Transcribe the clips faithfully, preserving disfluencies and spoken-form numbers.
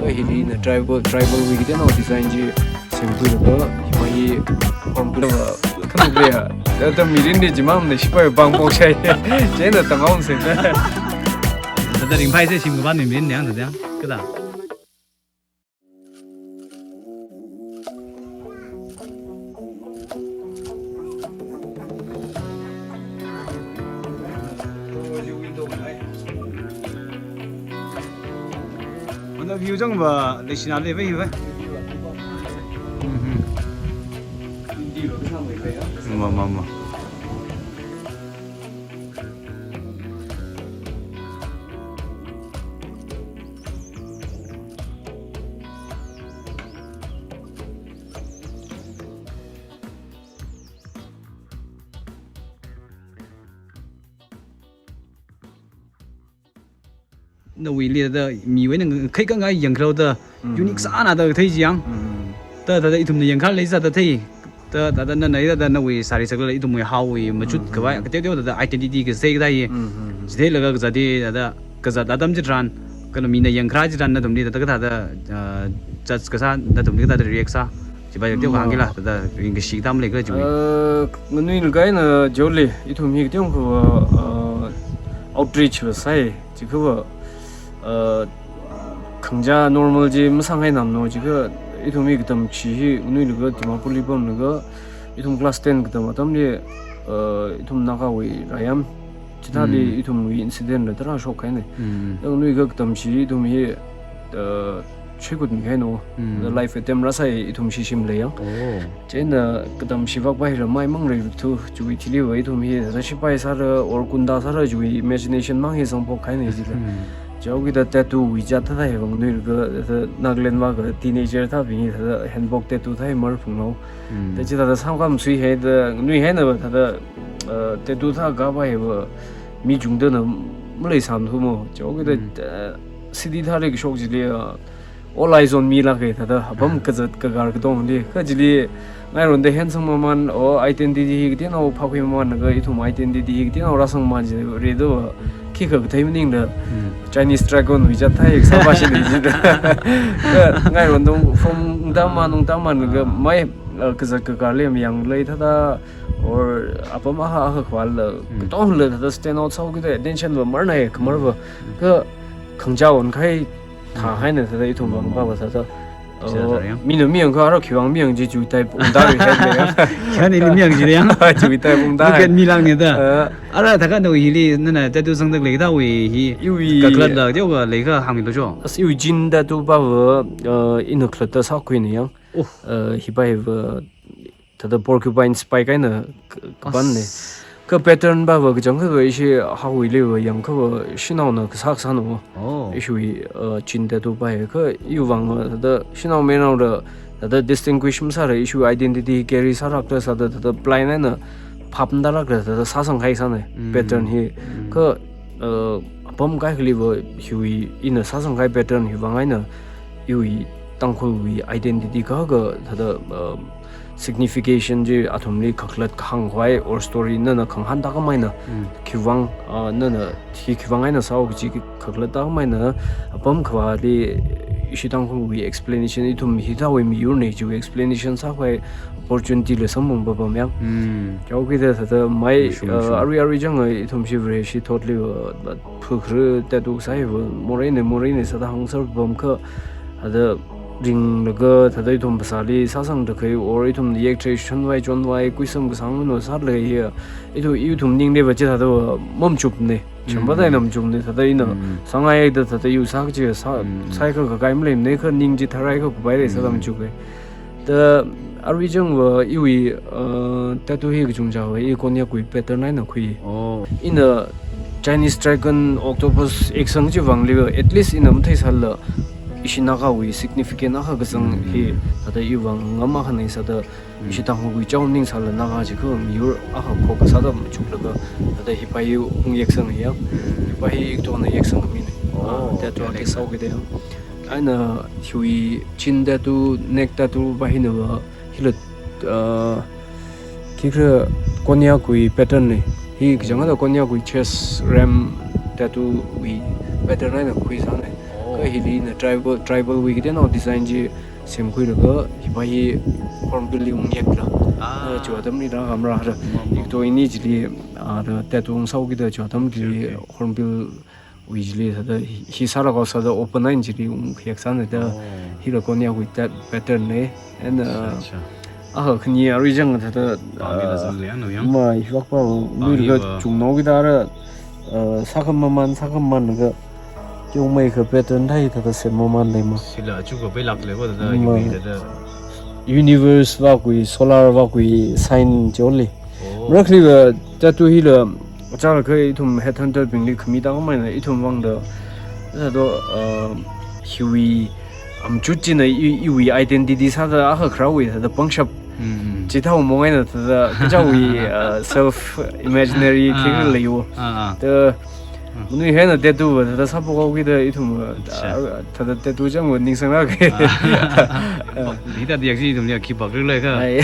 Hili ina tribal, tribal wui kateonao design chi semkhuilaga, hima hi pamkhuilaga, khanukliya. Thāda mirinli chimangmana, shipai pāng pokshai. Chieina tangaon sena. Thāda ringphai se shim kapan mirin yang thāda. Kada. Mana view jang ba, leishina le ba hi ba. Mhm. Ma, ma, ma. Nawuili thāda miwui eina khaikhangai yangkharao thāda, mm, unique sāna thāda thei chi yang. Mm. Thāda, thāda ithumna yangkhar leisāda thei. Thāda, thāda nana thāda nawui sari saklala ithumwui haowui machut, mm, khavai, kateoteo thāda identity kasā kathei. Mm, mm, mm. Chitheilaga kazat hi thāda, kazat atam chitharan, kala mina yangkhar chitharan nathumli thāda kathāda, ah, judge kasā, nathumli kathāda react sā. Chiva yangteo, mm, kahāng kila, thāda ringkashi tam leikhala chiwui. Uh, nganuilakha eina jole, ithum hi kateokha, uh, outreach va sai, chiakha va, uh, khangachā normal chi masāngai namno, chiakha ithum hi katamchi hi nganuilakha Dimapurli pamlaga, ithum class ten katam atamli, uh, ithum Nagawui rayam chithāli, mm, ithumwui incident la tarā shokkahaina. Mm. Nganuilakha katamchi ithum hi, uh, shaikhut mikahaino. Mm. The life attempt rāsai ithum shishimli yang. Oh. Chieina katamchi vak pa hila mai mang rai ruthu, chiwui thili va ithum hi, thāda shipai sāra, or gunda sāra, chiwui imagination mang hi zangphokkahaina jila. Mm. Chihaokida tattoo wui jat thāda hi va nganuilakha, thāda Nagaland va ka teenager thābing hi thāda hanbok tattoo thāda hi marphunglo. Mm. Thāda chithāda samkhamsui haida, nganuihaina va thāda, uh, tattoo thāda kapa hi va mi chungda na maleisāmthumo. Chihaokida, mm, uh, city thāda kashok chili, uh, all eyes on me lāka thāda, apam kazat kakar katongli. Kha chili ngaironda handsome maman, o identity hi kateonao phākhui mamanlaga ithum identity hi kateonao rāsang maman chi redo, khikha kathei maningda, mm, Chinese dragon wui jat thāda hi sāpā shina jida. Kha ngaironda form ungda maman, ungda mamanlaga mai, uh, kazat kakarli mayang lei thāda, or apam akha akha khavāla, mm, katongla thāda stand out sāhaokida attention va marnai khamar va. Mm. Kha khangachā onkahai thāhaina thāda ithum vang pa va thāda. Chithāda, oh, yang. Mina miyang kha aro khiwuivang miyang chi chiwui type ungda ri haida yang. Khani ni miyang chi yang. Chiwui type ungda. Look at me lang ni da. Uh. Ara thākha nawui hili nana tattoo sangda leida wui hi. Iwui kakhalatla teokha leikha hāngmilu cho. As iwui chin tattoo pa va, uh, ina khalatta sākhuina yang. Oh. Uh, hipa hi va thāda porcupine spike eina k-, kapanna. As. Kha pattern pa va kachangkha va ishi haowuili va yangkha va shanaona kasā kasāno. Oh. Ishiwui, uh, chin tattoo pa hi kha iwui vang va thāda shanao mayarnaola thāda distinguish masāla ishiwui identity carry sālākla sāda thāda blind eina phap matālākla thāda sāsangkahai sāna, mm, pattern hi. Mm. Kha, uh, apam kaikhali va hiwui ina sāsangkahai pattern hi vang eina iwui Tangkhulwui identity kahaka thāda, uh, signification chi athumli kakhalat kahāng khavai or story nana khangahān tākhamei eina, mm, khiwuivang, uh, nana hi khiwuivang eina sāo kaji kakhalat tākhamei eina apam khavāli ishi Tangkhulwui explanation ithum hithāwui miyurna chiwui explanation sākhavai opportunity la samphang papam yang. Mm. Chihaokida thāda mai, mashun, uh, mashun. Arui arui chang ithum shi Vareshi thotli va, va, phukra tattoo sāi va, moreina, moreina sāda hāngser papam kha, thāda ringlaga, thāda ithum phasāli sāsangda khalei, or ithum yek threi shonvai, chonvai, kuisam kasāng no sālaga hi, ithum, ithum ningli va chithāda va mamachukna, champa, mm, tai namchukna, thāda ina, mm, sāngaida thāda iwui sā kachi sā, mm, sāikha kakai maleimana kha ning chi tharai kha kupai lei sāda, mm, machukka. Thāda arui chang va iwui, uh, tattoo hi kachungcha va i Konyakwui pattern eina khui. Oh. Ina Chinese dragon, octopus, eksang chi vangli va at least ina matheisālala ishi Nagawui significant akha kazang, mm, hi thāda iwui vang ngam akhana sāda, mm, ishi Tangkhulwui chao ningsālala Naga chi kha miyur akha kho kasāda machuklaga thāda hipa hi hung yeksang ya. Mm. Hipa hi ithumna yeksang mina. Oh, ah, tattoo, okay, okay. Akha sāhaokida ya. Eina hiwui chin tattoo, neck tattoo pa hina va hila, uh, khikha Konyakwui pattern na. Hi kachangkhatta Konyakwui chest ram tattoo wui pattern eina khuisāna. Oh. Hili ina tribal, tribal wui kateonao design chi semkhuilaga, hiva hi hornbill li ungyakla. Ah. Chiwui atamli rākhamara da. Mama. Ikto ini chili, ah, da tattoo ungsāhaokida chiwui atamli. Okay, okay. Hornbill wui chili sāda hi, hi sālaga sāda open line chili ungkhayak sāna da. Oh. Hila Konyak wui tat-, pattern na. And, uh, acha, acha. Aha khani arui chang thāda, pāngli la, uh, zangli anu yang. Ma, hiwakpa, pāngli nuilaga va chungnaokida ra, uh, sākhamamān, sākhamamānlaga, teomeikha pattern thāda thāda semmamān lei ma. Sila achuka peilāk lei va thāda, ma, hiwui thāda. Universe vākhui, solar vākhui sign chili. Oh. Marakhali va tattoo hila, achālakha ithum headhunter bingli khami tāngmeina ithum vangda, thāda, uh, hiwui amchut china i, iwui identity sāda acha kharāwui thāda pangshap. Mm. Chithāda mong eina thāda kachichāwui, uh, self imaginary, ah, khi leiwo. Ah, ah. Thāda, ah, manui hina tattoo va thāda sāphokhaokida ithum, uh, acha, thāda tattoo chang va ningsanglāka. Ah. Pak, hithāda yak chi ithumli khi pak rikla kha. Ai.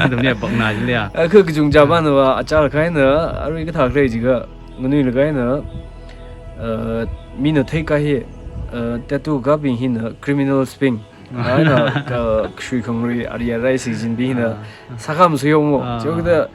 Ithumli pakna chili ya. Ah, kha kachungchāpana va achālakha eina arui kathā khalei jiakha nganuilakha eina, uh, mina theikahai, uh, tattoo kapbing hina criminals bing. Eina, uh, kashui khangarui ari arai sijinbing hina, ah, sākhamasuihaomo. Ah. Chiwuivang da,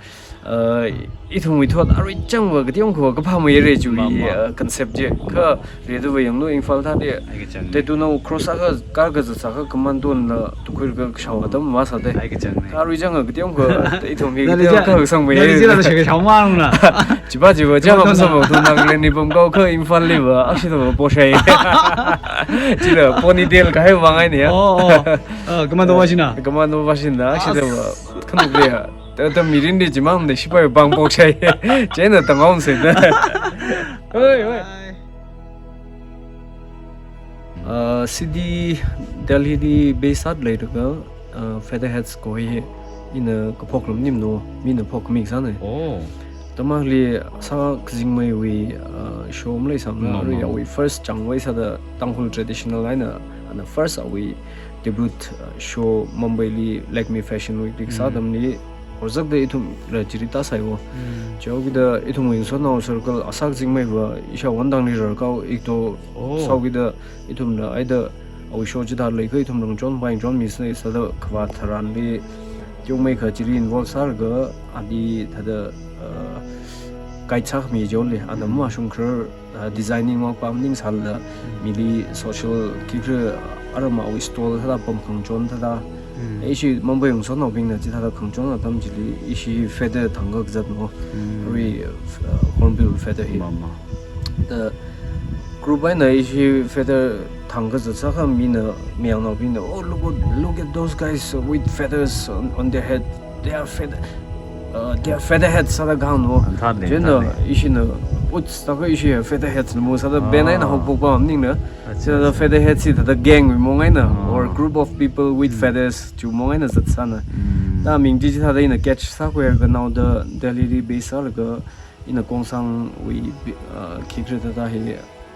uh, ithumwui thot arui chang va kateokha kaphā mayara chiwui, ma, ma, uh, concept chi. Kha rida va yanglu Imphal thāda. Ai kachang. Tattoo nao cross akha, kar kazat sākha commando na tukhuilaga kashao atam masāda. Ai kachang. Kha arui chang kateokha ithum hi, nali kateokha ja-, kasang mayara. Nali jila da shaka shao mangla. Chiva chiva, chiva commando masāmang na. Thun Nagaland li pamkahao kha Imphal li va, akshida va poshai. Chila ponytail kahai vang eina ya. Oh, oh. Uh, commando va shina. Commando va shina, akshida va. As. Khanukli ya. Thāda mirinli chimang de shipai pāng poshai. Chieina tangaon sāda. Oi, oi. Uh, city Delhi li base sāda leilaga, uh, Featherheads kaho hi ina kaphok lam nim no, mina phokmi sāna. Oh. Atam akhali sā kazingmeiwui, uh, show maleisāmana. No, arui no. Awui first changvai sāda Tangkhul traditional eina, ana first awui debut, uh, show Mumbai li Lakme Fashion Week li, mm, sā atamli, horzakda ithumla chili tāsai wo. Mm. Chiwuivang da ithumwui ngasotnao circle asā kazingmei va, ishāvān tangli rarkahao ikto, oh, sāhaokida ithumla, aida awui show chithā leikha ithum rāngachon, pāng chonmi sāna sāda kavā tharanli, teomeikha chili involve sālaga, ali thāda, uh, guide sākhami chili, ana, mm, mashung kharar, uh, designing vang pam ning sālala, mm, mili social khikha aram awui stall thāda pam khangachon thāda. Mm. Ishi Mumbai ngasotnaobingna chithāda khangachon atam chili ishi feather thang kazat no. Mm. Arui, uh, hornbill feather hi. Ma, ma. Thāda group eina ishi feather thang kazat sākha mina, mayangnaobingna, "Oh, look at, look at those guys with feathers on, on their head. They are feather, uh, they are featherheads," sāda kahāng no. Anthāda, chieina, anthāda. Ishina, "Uts, taka ishi featherheads na mo," sāda, ah, band eina haophokpa maningla. Acha, sāda acha. Featherheads hi thāda gang wui mong eina, ah, or group of people with, hmm, feathers, chiwui mong eina zatsāna. Hmm. Thāda ming chi chithāda ina catch sākhuilaga naoda Delhi li base sālaga ina Kongsangwui bi-, uh, khikha thāda hi,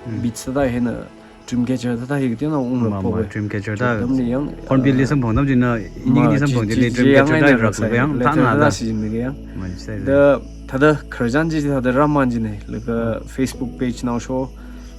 hmm, beats thāda hina Dreamcatcher thāda hi kateonao unglaga, ma, ma, phokhai. Dreamcatchar thāda. Atamli yang, hornbilli, uh, samphang atam china, ma, inili samphang chi, chili chi, chi yang Dreamcatchar eina thāda raklak yang, chi thāda thāda na. Thāda sijinlaga yang. Ma, chi thāda. Thāda, thāda khararchan chi thāda rāmān china, laga, oh, Facebook page nao show,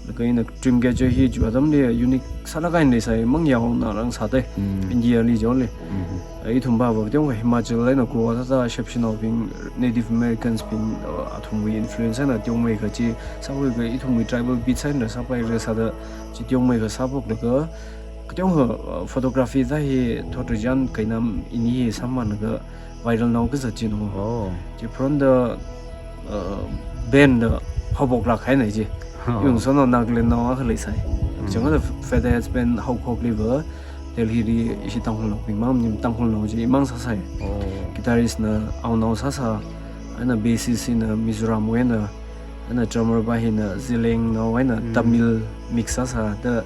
laga ina Dreamcatcher hi chiwui atamli unique sālaga ina leisai, mangyao na rang sāda, hmm, India li chili. Hmm. Ithum va va teomeikha Himachal eina Goa thāda shapshinaobing, Native Americans bing, uh, athumwui influence eina teomeikha chi, sākhuilaga ithumwui tribal beats eina sāpaira sāda, chi teomeikha sāphoklaga, kateokha, uh, photography thāda hi thot rijang kainam ini hi sāmānlaga viral nao kazat chi no. Oh. Chipharan thāda, uh, band thāda haophoklāk haina chi. Oh. Iwui ngasotnao Nagaland nao akha leisai. Hmm. Chang thāda Featherheads band haophokli va, Delhi li ishi Tangkhulnaobing mang, nim Tangkhulnao chimang sāsai. Oh. Guitarist na aonao sāsā, eina bassist hina Mizoram wui eina, eina drummer va hina Zeliangnao eina, mm, Tamil mix sāsā, thāda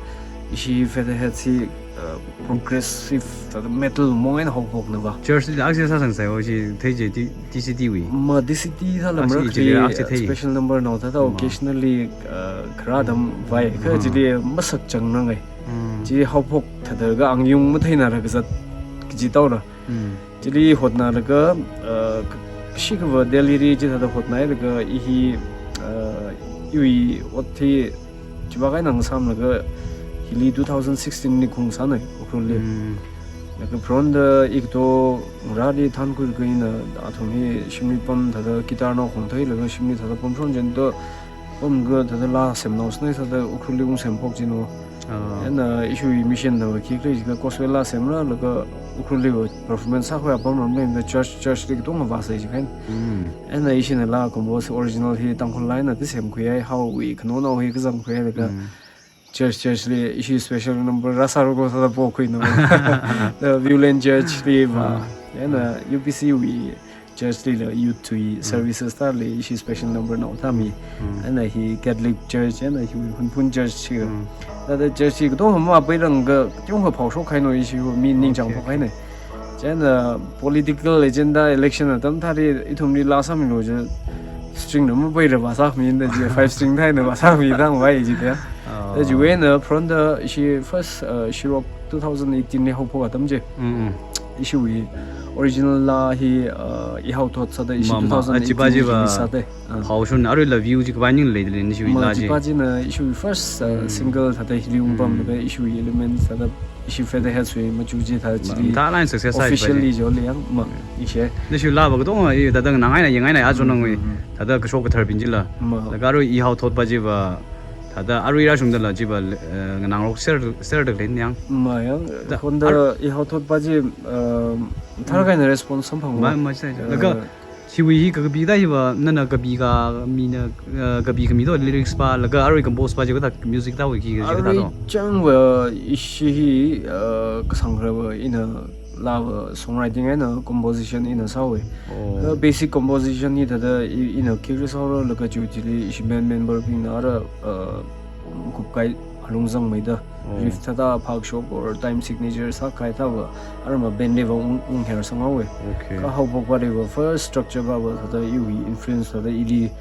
ishi Featherheads hi, uh, progressive, thāda metal mong eina haophokna va. Church li akha sāsangsai wo chi thei chi T-, TCT wui. Ma TCT thāla, ah, chi Marakhali, chili akha thei. Special number nao thāda, ma, occasionally, uh, kharā atam vai, kha, mm, chili masak chang nang ai. Mm. Chi haophok thāda kha angyung matheina rākazat kaji taora. Mm. Chili hotnalaga, uh, k-, kashikhava Delhi li chithāda hotnailaga i hi, uh, iwui ot hi chiva kainang sāmlaga Ili two thousand sixteen li khuisāna, Ukhrulli. Mm. Laga phaninda ikato rāli thankhuilaga ina athum hi shimli pam thāda guitar nao khongthei laga shimli thāda pamshon jin to pamga thāda laa semnao sāna sāda Ukhrulli ungsem phok jin wo. Ah. Ina ishiwui mission na khi khalei jiakha gospel laa semra laga Ukhrulli va performance sākhui apam ram lei da church, church li katonga vāsai jiakha. Mm. Ina ishina laa compose original hi Tangkhul laa eina da semkhuihai, Haowui khanonao hi kazangkhuihai laga. Mm. Church, church li ishi special number rāsāra ko sāda pokhuina. The Viewland Church li va. Ah. Ina U P C wui church lila youth tui services thāli ishi special number nao thāmi. Mm. Ina hi Catholic Church, ina hi Hunphun Church chi. Mm. Thāda church chi katonga mapairanga katonga phao shokhaina ishi mi ningchāng phokhaina. Chieina political agenda election atam thāli ithumli laa sāmilu je string na mapaira vāsāmi da je five string thāina vāsāmi dang vai ji da. Oh. Da chiwui eina phaninda ishi first, uh, Shirok two thousand eighteen li haophok atam je. Mm, mm. Ishiwui original laa hi, uh, I Haothot sāda ishi Ma, ma, two thousand eighteen achipa ji va release sāda. Ah. Phao shon aruila view ji kapai ning lei lei ishiwui Ma, laa ji. Chipa jina ishiwui first, uh, Mm. single thāda hili ungpam Mm. da ishiwui element thāda ishi Featherheads wui machu ji thāda Ma, chili thālāk eina success sāi officially jiakha. Jo lei yang ma, Mm. ishe. Nashi laa va katonga i thāda nganāngai eina yangai eina ya chon nangwui. Mm, mm. Thāda kashok kathar bin jila. Ma. Laga arui I Haothot pa ji va thāda arui rāshungdala ji va, eh, nganāngarok ser, ser da lei yang. Ma yang, Da, phaninda ar- I Haothot pa ji, um, tharkha eina response samphang Ma, ma. ma, sai, sai. Eh, Laga, hiwui hi kakapi da hi va, nana kapi kami na, eh, kapi kami to lyrics pa, laga arui compose pa ji kathā music thāwui khi, khi kathā to. Arui chang va ishi hi, eh, kasang khara va ina laa va songwriting eina composition ina sāhaowa. Oh. Eh, basic composition hi thāda i, ina khi khalei sāhaora laga chiwui thili ishi band member bingna ara, eh, kupkai alung zangmeida. Oh. Riff thāda phākashok or time signature sākahai thā va, arama band li va ung, ungher sanghaowa. Okay. Kha haophok pa li va first structure pa va thāda iwui influence thāda ili,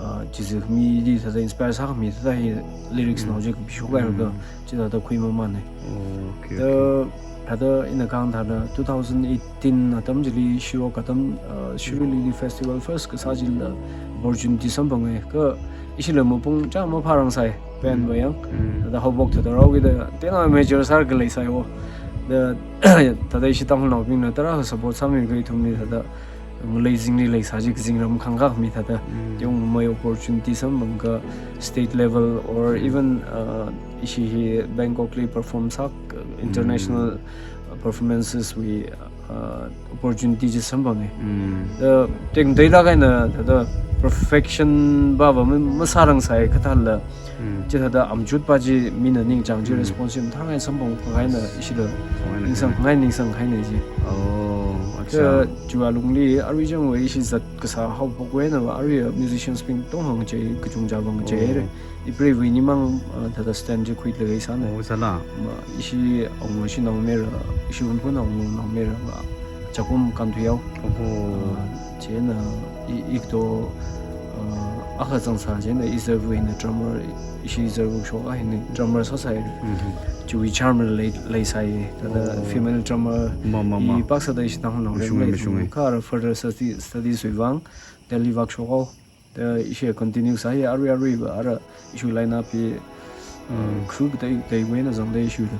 ah, chizi khami ili thāda inspire sākhami thāda hi lyrics Mm. nao je kapi shokhai laga Mm. chithāda khuimamana. Oh, okay, Da okay. thāda ina kahāng thāda two thousand eighteen atam chili Shirok atam, ah, Shirui Lily Festival first kasā chila opportunity samphanga. Kha ishila mapung chā maphārangsai band Mm. va yang. Mm. Thāda haophok thāda rao kida tena major sāra khalei sai wo. Da thāda ishi Tangkhulnaobingna tarākha support sāmi khalei ithumli thāda ngalei zingli leisā ji kazingram khangkak mi thāda. Mm. Yung mai opportunity samphang kha state level or Mm. even, uh, ishi hi Bangkok li perform sā, uh, international Mm. performances wui, uh, opportunity chi samphanga. Mm. Da tengdei lāk eina thāda perfection pa va ma, masārangsai kathāla. Mm. Chithāda amchut pa chi mina ningchāng chi Mm. response chi mathāngai samphang phāngaina ishila Phāngaina ningsang phāngai. ngai ningsang khaina ji. Oh, Kha acha. chiwui alungli arui chang va ishi zat kasā haophok eina va arui musicians bing tong hāngchei kachungcha vang chei Oh. re. Ipreivawui nimang, ah, thāda stand chi khuilaga isāna. Oh, sāla. Ma, ishi awunga ishi naomayara, ishi Hunphun awunga naomayara va Chakum Kanthuiyao. Oh. Ah, chieina i, ikato, ah, akha zangsā chieina izarvawui eina drummer, ishi izarva shoka hina drummer sāsai. Mhm. Chiwui charm lei, leisai, thāda Oh. female drummer Ma, ma, ma. i pāksāda ishi Tangkhulnao Mashunga, lei mashunga. kha ara further study, studies wui vang Delhi vākashok haowa. Da ishi continue sāya arui arui va ara ishi line up hi, uh, Mm. khru katei teiwui eina zangda ishi da.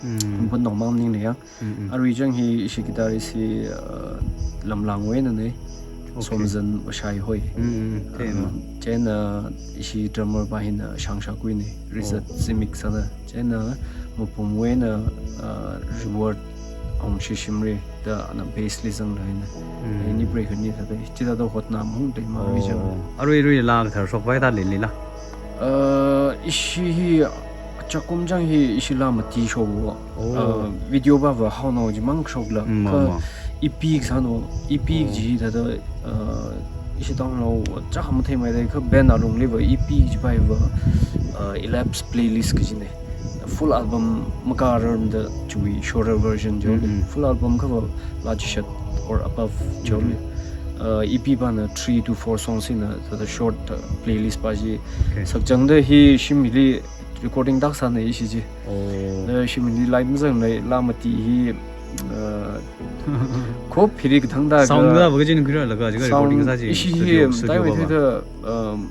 Mm. Hunphun tongmang maningla yang. Mm, mm. Arui chang hi ishi guitarist hi, uh, Lamlangwui einana. Okay. Somzan Vashai hoi. Mm, mm, mm. Thei ma. Uh, chieina ishi drummer pa hina Shangshakkuina. Rizat Oh. Zimik sāna. Chieina Mapumwui eina, uh, Reward Awungshi Shimray da ana bass li zangda hina. Mm. Ini break ni thāda, chithāda hotnam hung dei ma arui chang. Oh. Arui, arui laa kathar shokpai thā leilila. Uh, ishi hi Chakum chang hi ishi laa mati shok wo. Oh. Uh, video pa va haonao chimang shokla. Mm, ma, Kha ma. E P kasā no, E P Oh. chi thāda, uh, ishi Tangkhulnao chā matheimeida kha band alungli va E P chi pa va, uh, elapsed playlist kajina. Full album makārarmada chiwui shorter version jo Mm, le. mm. Full album kha va laa chishat or above jo le. Mm. Uh, E P pana three to four songs eina thāda short, uh, playlist pa chi Okay. sakchangda hi shimli recording tak sāna ishi chi. Oh. Da shimli live mazanglei laa mati hi, uh, khop hili kathāngda Sound ka va kajina khuirālaga jiakha sound recording sā chi ishi studio, hi studio tai pa va. thāda, um,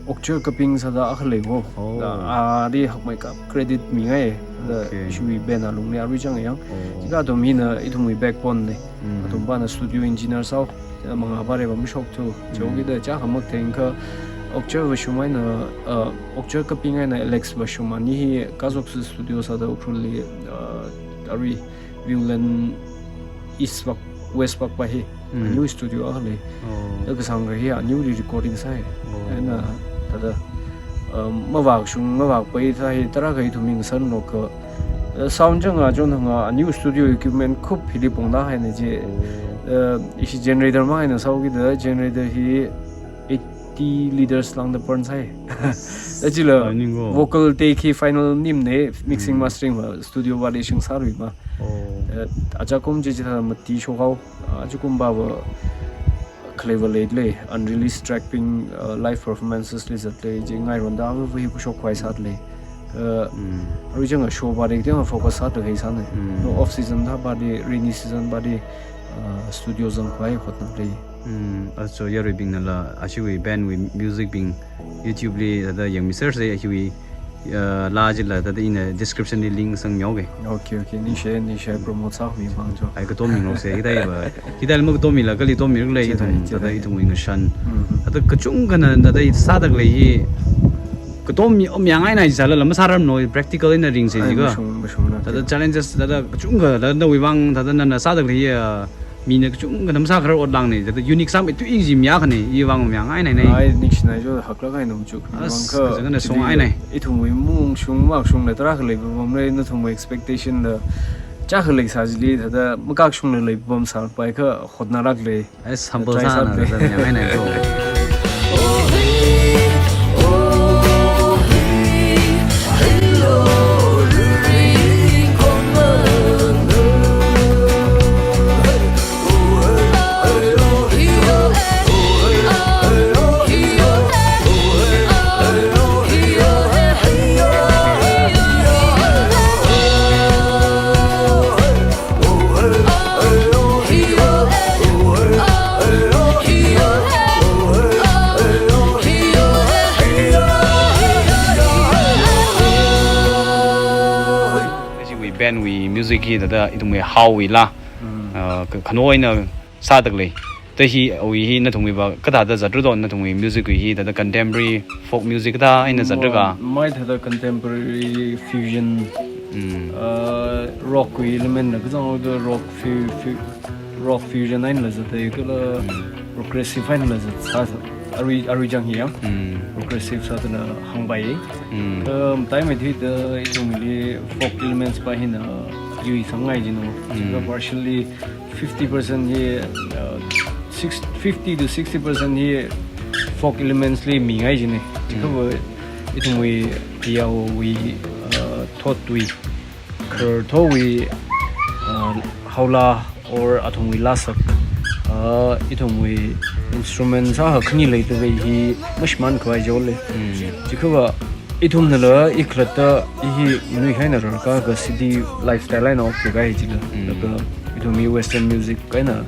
Okchar Kaping sāda akha lei ho. Oh. Da, ali hakmeikap credit mingai. Da Okay. ishiwui band alungli arui chang yang. Oh. Chika athum hina ithumwui backbone ne. Mm. Athumpana studio engineer sāo. Da mangā pare bam shok tu. Mm. Chokida cha hamak thengkha Okchar Vashum eina, uh, Okchar Kaping eina Alex Vashum ani hi Kazok Studio sāda Ukhrulli, uh, arui Viewland East vak, West vak pa hi. Mm. Aniu studio akha lei. Oh. Da kasāngkha hi aniuli recording sāi. Oh. Eina thāda, um, mavākshung, mavākpai thā hi tarākha ithum mi ngasan lokha. Uh, sound chang a chon hanga aniu studio equipment khup hili pongda haina je. Oh. Uh, ishi generator mang eina sāo kida generator hi eighty liters lāngda burn sāi. Da chila Ai, ningo. vocal take hi final nim ne, mixing Mm. mastering va studio vali shing sārui ma. Oh. Uh, achakum je chithā mati shokao. Ah, achakum pava khalei va lei lei, unreleased track bing, ah, live performances li zat lei, je ngaironda ava hi kushok khuisat lei. Ah, Mm. arui chang a show pali tiang focus sāda hei sāna. Mm. No off season thā pali, rainy season pali, ah, studio zangkhavai hotna lei. Mm, aso yaruibingnala, ashiwui band wui music bing YouTube li thāda yangmi search lei, ashiwui, ah, laa chila thāda ina description li link sangmihaoke. Okay, okay. Ningshi, ningshi promote sāmi mang cho. Ai, katom mingaroksei, hithāi va. Hithāi ma katom mila, kali tom mi lei, Chithāi, ithum, thāda chithāi. ithumwui ngashan. Mm. Thāda kachungkhana, thāda sāda khalei hi. Katom mi, om yang ai na jala lama sāram no, practical eina ringse Ai, jiga. mashung, mashung na. Thāda challenges, thāda kachungkha, thāda nawui vang, thāda nana sāda khalei hi, ah, mina kachungkha nam sākharar ot lang ne, thāda unique sāmi tui ji mi akhane, iwui vang mi ang ai nai nai. Ai, ningshinai jo, haklāk eina machuk. As, Iwang kha, kachungkhana song ai nai. ithumwui mung shung, mak shung na tarākha lei pam lei, nathumwui expectation la chakha lei sā jili, thāda makak shung lei pam sāpai kha hotnalāk lei. Ai, sample Try sāna, sāda. thāda mi ang ai nai jo. Ashiwui band wui music hi thāda ithumwui haowui laa. Mm. Ah, ka-, khano eina sāda khalei. Thāda hi, awui hi nathumwui va, kathāda zatrado nathumwui music wui hi, thāda contemporary folk music kathā eina zatra ka? Mai thāda contemporary fusion, Mm. uh, rock wui element la, kazang da rock fu-, fu-, rock fusion einala zat, kala Mm. progressive einala zat, sā, sā, arui, arui chang hi ya. Mm. Progressive sāda la hāngpai. Mm. Um, time it hit, uh, ithumli folk elements pa hina, yui sangngai jino. Mm. Partially fifty percent hi, uh, six, fifty to sixty percent hi folk elements li mingai jine. Mm. Chikha va ithumwui Piyao wui, uh, thot wui, kharartho wui, uh, haola or athumwui laasak, uh, ithumwui instrument sākha khani leida khalei hi mashimān khavai jo le. Mm. Chikha va ithumnala ikhalatta i hi nganuihai eina rarkaka city lifestyle eina okthui kahai jila. Mm. Laga ithum hi western music eina,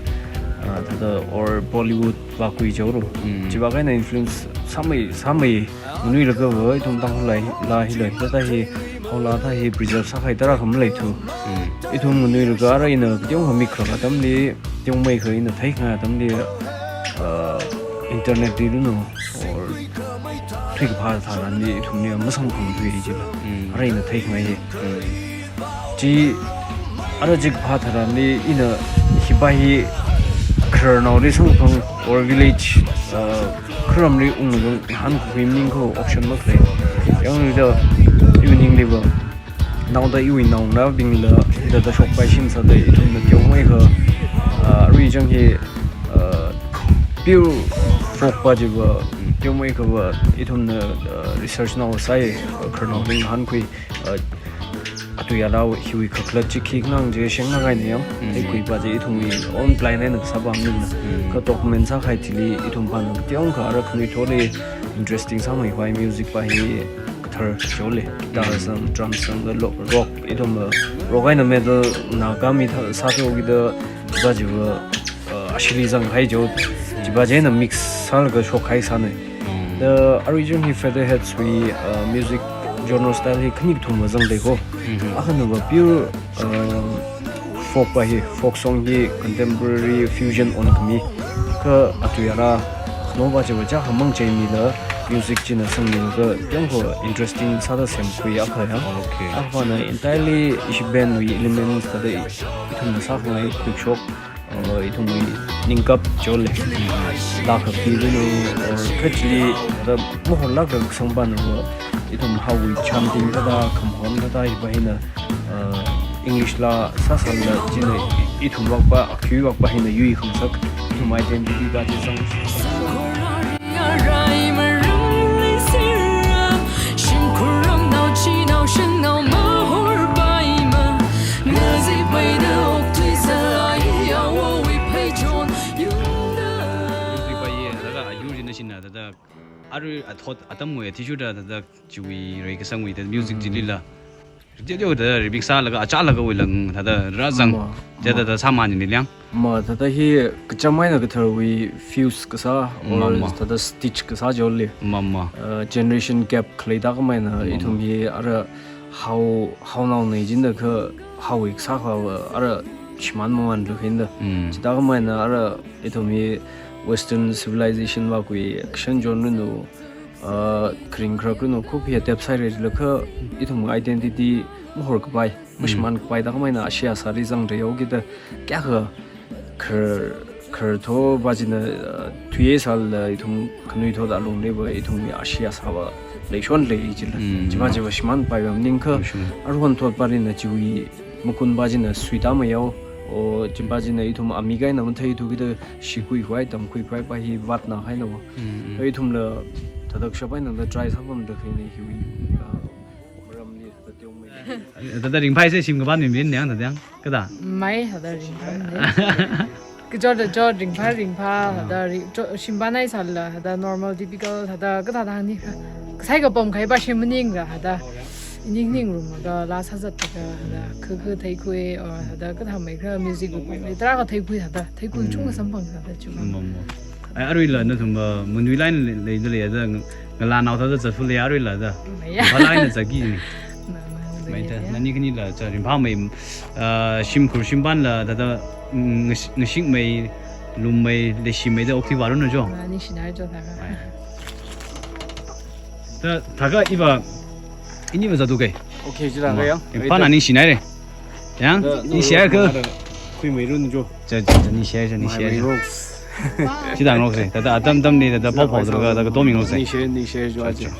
ah, thāda or Bollywood vākhui joro. Mm. Chiva eina influence sāmei, sāmei nganuilaga va ithum Tangkhul laa, laa hi lei. Thāda hi, haola thā hi preserve sākahai tarākha maleithu. Mm. Ithum nganuilaga ara ina tiong ha mikra atamli, tiong meikha ina theikhangai atamli, ah, internet li luno, or thuikaphā tharanli ithumli masamphangthui jila. Mm. Ara ina theikhangai hi. Mm. Chi ara chikaphā tharanli ina hipa hi khararnaoli samphang or village, uh, kharamli unglaga ngahānkhui maningkha option makhalei. Yangluida iwui ningli va, naoda iwui naongarābingla hithāda shokpai shim sāda ithumna tiong meikha, uh, arui chang hi, uh, pure folk pa chiva tiong meikha va ithumna, uh, research nao sāi, uh, khararnaoli ngahānkhui, uh, atu yala hiwui kakhalat chi khi ngang je sheng ngai ne yam. Mm. Theikhui pa je ithumwui own plan eina sāpam ningna. Mm. Kha document sākahai chili ithum pana tiong kha ara khanuithotli interesting sāmeikhavai music pa hi kathar jo le. Guitar Mm. sang, drum sang, lo-, rock, ithum, uh, rock eina metal na kami tha-, sāthu kida pa chiva, uh, ashili zanghai jo. Chiva je na mix sālaga shokhai sāna. Mm. The original hi Featherheads wui, uh, music genre style hi khani kathum mazang dei ko. Mhm. Akhana va pure, um, folk pa hi, folk song hi contemporary fusion on khami. Kha atui ara khano va chiva chakha mang chai mila music china sangmilaga yangko interesting sāda semkhui akha ya. Okay. Akhana entirely ishi band wui elements thāda i-, ithumna sākhangai quick shot, uh, ithumwui ningkap chole. Laa kapi rinu, or kachili thāda mahorlākra kasang panu, ithum Haowui chanting thāda, khamhon thāda, hiva hina, uh, English laa sāsālala china ithum vak pa, akhui vak pa hina yuikhangasak, ithum identity pa chi sang. Music pa ye, laga ayur jina shina, thāda arui athot atam ngoi athishurda, thāda chiwui rai kasangwui, thāda music Mm. chilila. Thāda thāda remix sālaga, achālaga wuilang, thāda rāzang. Ma, Thāda ma. thāda sāmani niliang. Ma, thāda hi kacham eina katharwui fuse kasā, Ma, or ma. thāda stitch kasā jole. Ma, ma. Uh, generation gap khalei thākhamei eina, Ma, ma. ithum hi ara Hao, Haonaona jinda kha Haowui kasā kha ara shimān mamanra khaina. Mm. Chithākhamei eina ara ithum hi Western civilization va kui action genre nu, uh, kring krak nu khup hi atep sāhaira laga ithum identity mahorkapai, Mm. mashimānkapai thākhamei eina ashee asāli zangra yao kida kayākha khar, khartho va china, uh, thuiya sālala ithum khanuithot alungli va ithum ashee asā va leishon lei chila. Mm. Chiva chiva shimānpai va maningakha Sure. aruihon thot pa rina chiwui makun pa china suita mayao, o, chi pa china ithum amik eina matheithu kida shikhuikhavai, tamkhuikhavai pa hi vātna haina va. Mm, mm. Ithumla thāda kashap eina thāda try sāpamda khaina hiwui, ah, maramli thāda teomei. Thāda ringphai se shim kapan mimin niang thāda yang, kada? Mai thāda ringphai ne. Kachot da chot ringphā ringphā, Ah. thāda ri-, chot, shim pa nai sālala, thāda normal, typical, thāda kathāda hāngni kha. Kasai kapam kahai pa shim maningra, thāda. Ining ningrumaga, laa sāzatlaga, thāda, kha kha theikhui, or thāda, kathāmeikha music gu pamli, tarākha theikhui, thāda, theikhui Mm. chungkha samphang, thāda, chungkha. Mm, mm. Ai, aruila nathum, uh, Munwui line lei, lei, lei, thāda, ng-, ngalānao thāda zatfulei aruila thāda. Maya. Phalai na zaki ni. Ma, ma, Mai thāda, ya. nani khanila thāda ringphāmei, uh, shimkhur shimpanla thāda, mm, ngash-, ngashikmei, lummei, leishimeida okthui vāranu jo. Ma, ningshinai jo thākha. Mai. Thāda, thākha iva, ini va zatu kai. Okay, chila Ma. kayang. Yang, pa na ningshinai re. Yang, Thāda, ningshihaira kha. Khuimeiranu jo. Cha, cha, cha, ningshihaira, cha, ningshihaira. Mai, mai rocks. Chithāngarokse. Thāda atam atamli, thāda pao pao thāda, thāda katomingse. Ningshihaira, ningshihaira jo Cha, aja. cha.